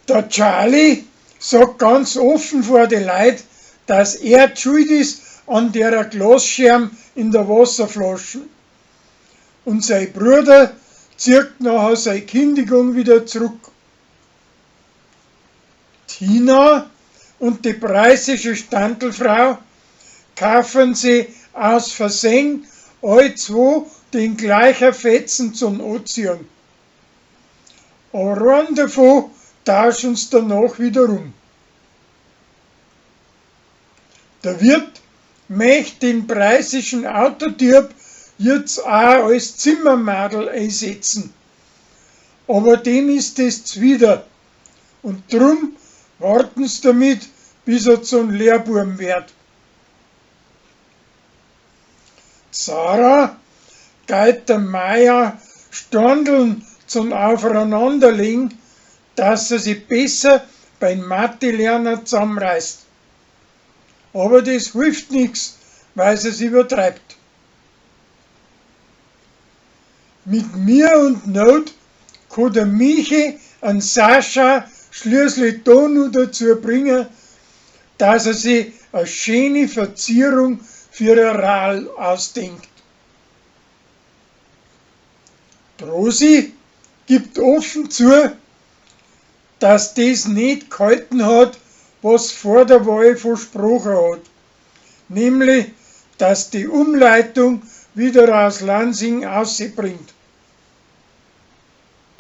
Der Charlie sagt ganz offen vor de Leit, dass er d'Schuld is an dera Glasscherm in der Wasserflaschn. Und sei Bruder zirkt nachher sei Kindigung wieder zruck. Tina und die preußische Standlfrau kaufen sie aus Versehen all zwo den gleichen Fetzen zum Anziehen. Aber einen davon tauschen's danach wieder um. Der Wirt möcht den preußischen Autodieb jetzt auch als Zimmermadel einsetzen. Aber dem ist es zwider. Und drum warten's damit, bis er zum Lehrbuam wird. Sarah geit der Maya Standeln zum Aufeinanderlegen, dass er sich besser beim Mathe-Lernen zusammenreißt. Aber das hilft nix, weil sie es übertreibt. Mit mir und Not kann der Michi an Sascha schließlich da nur dazu bringen, dass er sich eine schöne Verzierung für ein Rad ausdenkt. Die Rosi gibt offen zu, dass das nicht gehalten hat, was vor der Wahl versprochen hat, nämlich, dass die Umleitung wieder aus Lansing aussibringt.